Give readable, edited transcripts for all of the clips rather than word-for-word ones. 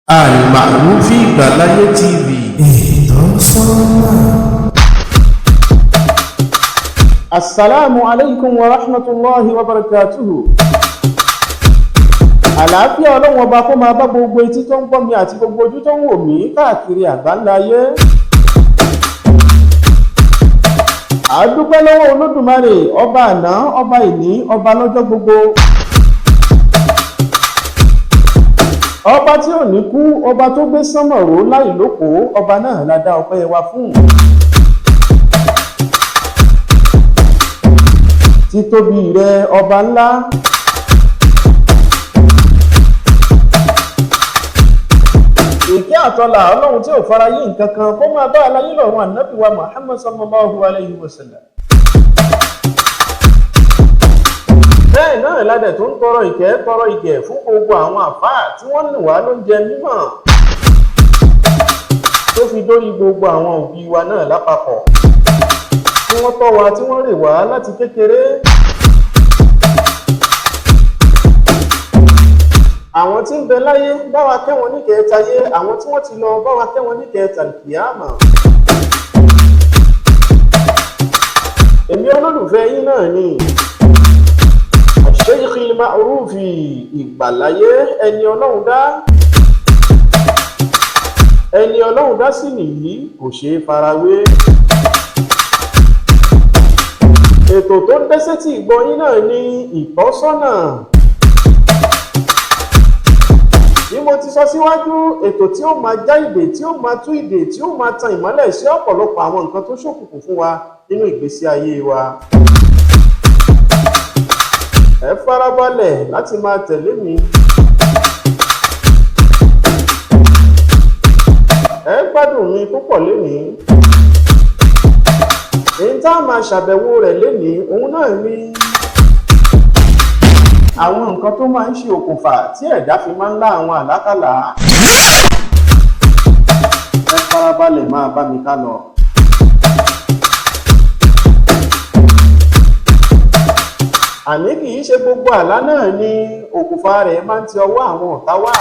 Al-Ma'rufi Ìgbàláyé TV. Ìtọ́sọ́nà. Assalamu alaikum wa rahmatullahi wa barakatuhu. Àlàáfíà Ọlọ́run Ọba kó máa bá gbogbo etí tó ń gbọ́ mi àti gbogbo ojú tó ń wò mí káàkiri àgbáńlá ayé. A dúpẹ́ lọ́wọ́ Olódùmarè, ọba àná, ọba ìní, ọba lọ́jọ́ gbogbo. Ọba tí ò ní kú, ọba tó gbé sánmọ̀ ró láì lóko, ọba náà la dá ọpẹ́ wa fún. Títóbi rẹ, ọba ńlá. Ìkẹ́ àtọ́là Ọlọ́run tí ò fara yí nǹkan kan kó máa bá aláyé lọ́run ànábì wa Muhammad sallallahu alayhi wa sallam. Bẹ́ẹ̀ náà ládẹ̀ tó ń tọrọ ìkẹ́ tọrọ ìgẹ̀ fún gbogbo àwọn àfáà tí wọ́n nù wá lóúnjẹ mímọ́, tó fi dórí gbogbo àwọn òbí wa náà lápapọ̀ tí wọ́n tọ́ wa, tí wọ́n rè wá láti kékeré. Àwọn tí ń bẹ láyé, bá wa kẹ́ wọn níkẹ̀ẹ́ tayé. Àwọn tí wọ́n ti lọ, bá wa kẹ́ wọn níkẹ̀ẹ́ tàlùkìyámà. Èmi olólùfẹ́ yín náà ni Sheikh Al-Ma'rufi Ìgbàláyé, ẹni Ọlọ́run dá. Ẹni Ọlọ́run dá sí nìyí, kò ṣeé farawé. Ètò tó ń dẹ́sẹ̀ tí ìgbọ́ yín náà ní Ìtọ́sọ́nà. Bí mo ti sọ síwájú, ètò tí ó máa já ìdè, tí ó máa tú ìdè, tí ó máa tan ìmọ́lẹ̀ sí ọ̀pọ̀lọpọ̀ àwọn nǹkan tó ṣókùnkùn fún wa nínú ìgbésí ayé wa. Ẹ farabalẹ̀ láti máa tẹ̀lé mi. Ẹ gbádùn mi púpọ̀ lénìí. Èyí tá a máa ṣàbẹ̀wò rẹ̀ lénìí, òun náà ni àwọn nǹkan tó máa ń ṣe okùnfà tí ẹ̀dá fi máa ń lá àwọn àlákàlà. Ẹ farabalẹ̀ máa bá mi ká lọ. Àní kì í ṣe gbogbo àlá náà ni okùnfà rẹ̀ máa ń ti ọwọ́ àwọn ọ̀tá wá.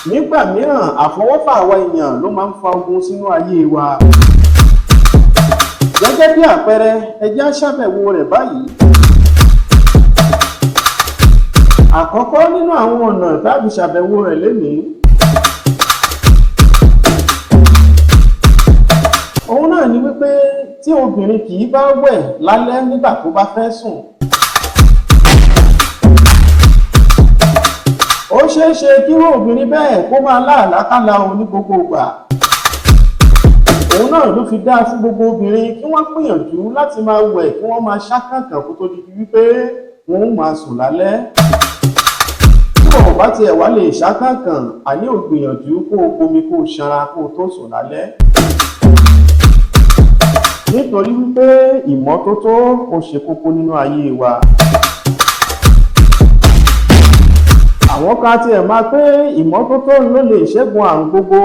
Nígbà mìíràn, àfọwọ́fà àwa èèyàn ló máa ń fa ogun sínú ayé wa. Gẹ́gẹ́ bí àpẹẹrẹ, ẹ jẹ́ á ṣàbẹ̀wò rẹ̀ báyìí. Àkọ́kọ́ nínú àwọn ọ̀nà tàbí ṣàbẹ̀wò rẹ̀ lénìí, òun náà ni wípé tí obìnrin kì í bá wẹ̀ lálẹ́ nígbà tó bá fẹ́ sùn, ó ṣeé ṣe kí irú obìnrin bẹ́ẹ̀ kó máa láàlákàlà òun ní gbogbo ìgbà. Òun náà ló fi dáa fún gbogbo obìnrin kí wọ́n gbìyànjú láti máa wẹ̀, kí wọ́n máa ṣákàkàn kó tó di wípé wọ́n ó máa sùn lálẹ́. Tí wọn ò bá tiẹ̀ wá lè ṣákàkàn, àní ò gbìyànjú kó o bomi, kó o ṣanra kó o tó sùn lálẹ́, nítorí wípé ìmọ́tótó ó ṣe kókó nínú ayé wa. Àwọn kan tiẹ̀ máa pé ìmọ́tótó ló lè ṣẹ́gun àrùn gbogbo.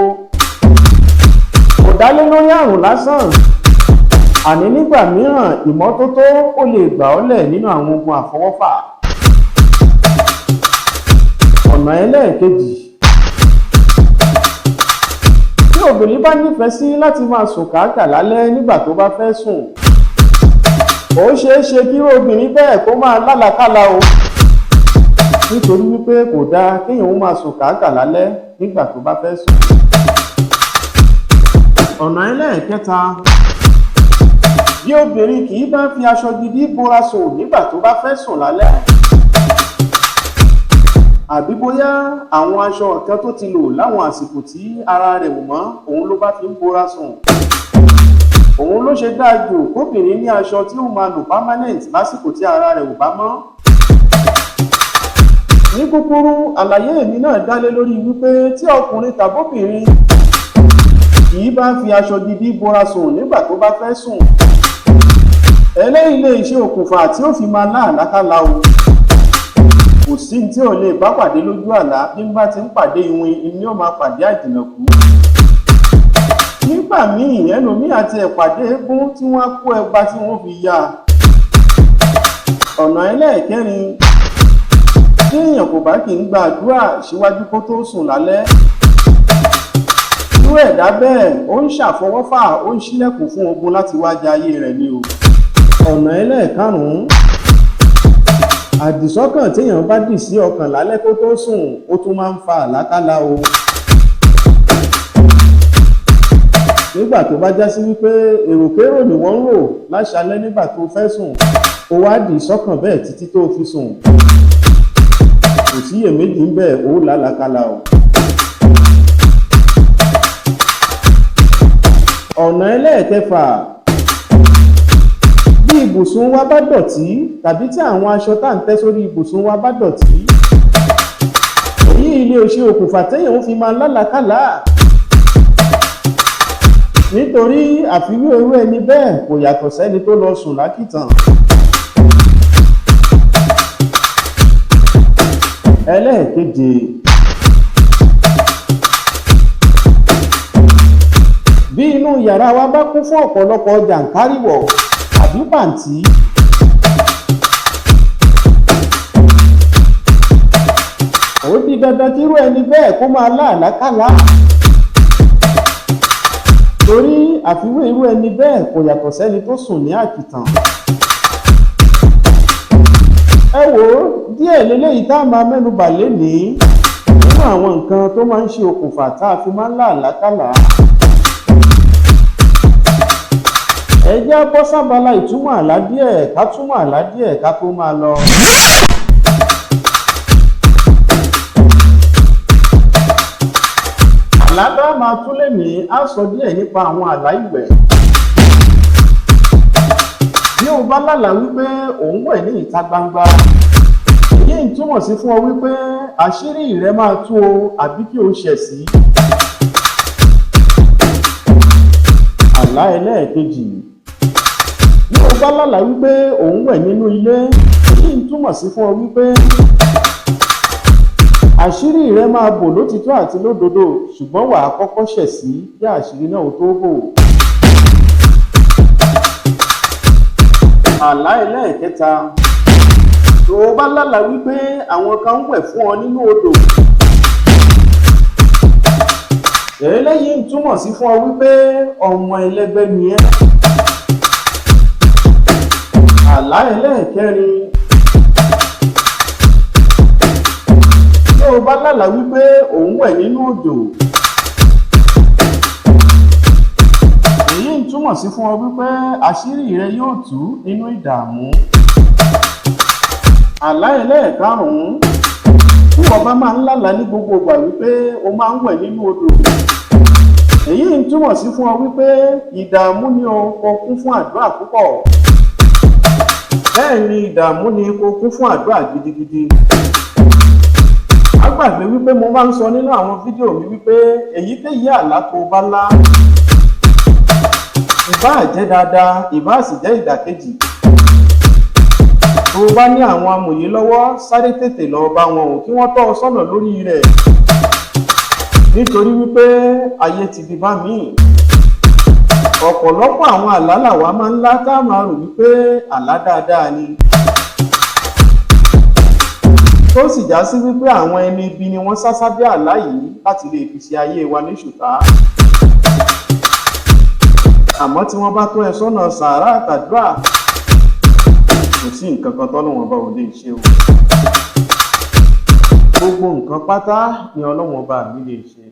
Kò dálé lórí àrùn lásán. Àní nígbà mìíràn, ìmọ́tótó ó lè gbà ọ́ lẹ̀ nínú àwọn ogun àfọwọ́fà. Ọ̀nà ẹlẹ́ẹ̀kejì, tí obìnrin bá nífẹ̀ẹ́ sí láti máa sùn kàákà lálẹ́ nígbà tó bá fẹ́ sùn, ó ṣeé ṣe kí obìnrin bẹ́ẹ̀ kó máa lálàkàlà o, nítorí wípé kò dáa kéèyàn ó máa sùn kàákà lálẹ́ nígbà tó bá fẹ́ sùn. Ọ̀nà ẹlẹ́ẹ̀kẹta, bí obìnrin kì í bá fi aṣọ gidi bora sùn nígbà tó bá fẹ́ sùn lálẹ́, àbí bóyá àwọn aṣọ kan tó ti lò láwọn àsìkò tí ara rẹ̀ ò mọ́, òun ló bá fi ń bora sùn. Òun ló ṣe dáa jù kóbìnrin ní aṣọ tí ó máa lò permanent lásìkò tí ara rẹ̀ ò bá mọ́. Ní kúkúrú, àlàyé èmi náà dálé lórí wípé tí ọkùnrin tàbóbìnrin kì í bá fi aṣọ gidi bora sùn nígbà tó bá fẹ́ sùn, eléyìí lè ṣe okùnfà tí ó fi máa láàlákàlà o. Kò sí tí ò lè bá pàdé lójú àlá. Bí n bá ti ń pàdé iwin ni ó máa pàdé àjìnàkú. Nígbà míì, ẹlòmíì àti ẹ̀pàdé eégún tí wọ́n á kó ẹgba tí wọ́n fi ya. Ọ̀nà ẹlẹ́ẹ̀kẹrin, Bí èèyàn kò bá kì í gba àdúrà síwájú kó tó sùn lálẹ́, irú ẹ̀dá bẹ́ẹ̀ ó ń ṣàfọwọ́fà, ó ń ṣílẹ̀kùn fún ogun láti wá jẹ ayé rẹ̀ ni o. Ọ̀nà ẹlẹ́ẹ̀karùn-ún, àdìsọ́kàn téèyàn bá dì sí ọkàn lálẹ́ kó tó sùn, ó tún máa ń fa àlákálá o. Nígbà tó bá já sí wípé èròkérò ni wọ́n ń rò láṣálẹ́ nígbà tó fẹ́ sùn, ó wá dì sọ́kàn bẹ́ẹ̀ títí tó fi sùn, kò síyèméjì ń bẹ̀, ó làlákàlà o. Ọ̀nà ẹlẹ́ẹ̀kẹfà, bí ibùsùn wa bá dọ̀tí tàbí tí àwọn aṣọ tá à ń tẹ́ sórí ibùsùn wa bá dọ̀tí, èyí ilé ṣe okùnfà téèyàn ń fi máa lálàkàlà, nítorí àfiwé irú ẹni bẹ́ẹ̀ kò yàtọ̀ sẹ́ni tó lọ sùn lákìtàn. Ẹlẹ́ẹ̀keje, bí inú yàrá wa bá kún fún ọ̀pọ̀lọpọ̀ jàǹkárìwọ̀ tàbí pàǹtí, ó di dandan kírú ẹni bẹ́ẹ̀ kó máa láàlákàlà, torí àfiwé irú ẹni bẹ́ẹ̀ kò yàtọ̀ sẹ́ni tó sùn ní àkìtàn. Ẹ wò ó, díẹ̀ leléyìí tá a máa mẹ́nubà lénìí nínú àwọn nǹkan tó máa ń ṣe okùnfà tá a fi máa ń láàlákàlà. Ẹ jẹ́ á bọ́ sábala ìtumọ̀ àlá díẹ̀, ká túmọ̀ àlá díẹ̀ ká tó máa lọ. Àlá tá a máa tún lénìí, á sọ díẹ̀ nípa àwọn àlá ìwẹ̀. Bí o bá lálàá wípé òun wẹ̀ ní ìta gbangba, èyí ń túmọ̀ sí fún ọ wípé àṣírí rẹ máa tú o àbí kí o ṣẹ̀ sí. Àlá ẹlẹ́ẹ̀kejì, bí o bá lálàá wípé òun wẹ̀ nínú ilé, èyí ń túmọ̀ sí fún ọ wípé àṣírí rẹ máa bò lótìtọ́ àti lódodo, ṣùgbọ́n wàá kọ́kọ́ ṣẹ̀ sí kí àṣírí náà ó tó bò. Àlá ẹlẹ́ẹ̀kẹta, tó o bá lálàá wípé àwọn kan ń wẹ̀ fún ọ nínú odò, eléyìí ń túmọ̀ sí fún ọ wípé ọmọ ẹlẹ́gbẹ́ ni ẹ́. Àlá ẹlẹ́ẹ̀kẹrin, tó o bá lálàá wípé òun wẹ̀ nínú òjò, èyí ń túmọ̀ sí fún ọ wípé àṣírí rẹ yóò tú nínú ìdààmú. Àlá ẹlẹ́ẹ̀karùn-ún, tí wọ́n bá máa ń lálàá ní gbogbo ìgbà wípé o máa ń wẹ̀ nínú odò, èyí ń túmọ̀ sí fún ọ wípé ìdààmú ni o kò kún fún àdúrà púpọ̀. Bẹ́ẹ̀ ni, ìdààmú ni kò kún fún àdúrà gidigidi. A gbàgbé wípé mo máa ń sọ nínú àwọn fídíò mi wípé èyíkéyìí àlá tó bá lá, ìbáà jẹ́ dáadáa, ìbáà sì jẹ́ ìdàkejì, tó o bá ní àwọn amòye lọ́wọ́, sáré tètè lọ bá wọn ò kí wọ́n tọ́ ọ sọ́nà lórí rẹ̀, nítorí wípé ayé ti di bá míì. Ọ̀pọ̀lọpọ̀ àwọn àlá làwa máa ń lá tá a máa rò wípé àlá dáadáa ni, tó sì já sí wípé àwọn ẹni ibi ni wọ́n sá sábẹ́ àlá yìí láti lè fi ṣe ayé wa ní ṣùtá. Àmọ́ tí wọ́n bá tó ẹ sọ́nà sàárà àtàdúrà, kò sí nǹkan kan tọ́lọ́wọ́n bá ò lè ṣe o. Gbogbo nǹkan pátá ni Ọlọ́wọ́n bá mi lè ṣe.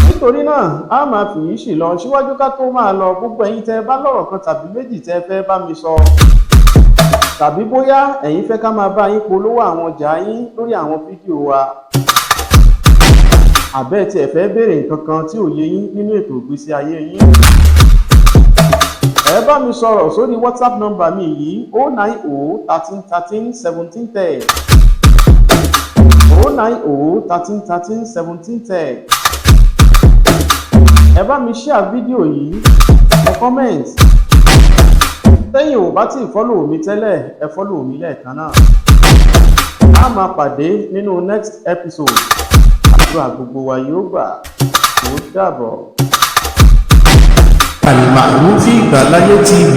Nítorí náà, a máa fìyí sì lọ síwájú ká tó máa lọ. Gbogbo ẹ̀yin tẹ́ bá lọ́rọ̀ kan tàbí méjì tẹ́ fẹ́ bá mi sọ, tàbí bóyá ẹ̀yin fẹ́ ká máa bá yín polówó àwọn ọjà yín lórí àwọn fídíò wa, àbẹ́ tí ẹ fẹ́ béèrè nǹkan kan tí ò yé yín nínú ètò ìgbésí ayé yín, ẹ bá mi sọ̀rọ̀ sórí WhatsApp nọ́mbà mi yìí: 090 13 13 17 10, 090 13 13 17 10. Ẹ bá mi share fídíò yìí, ẹ comment. Tẹ́yìn ò bá tí ì follow mi tẹ́lẹ̀, ẹ follow mi lẹ́ẹ̀kan náà. A máa pàdé nínú next episode. Àdúrà gbogbo wa yóò gbà. Ó dàbọ̀. Almaroofi Ìgbàláyé TV.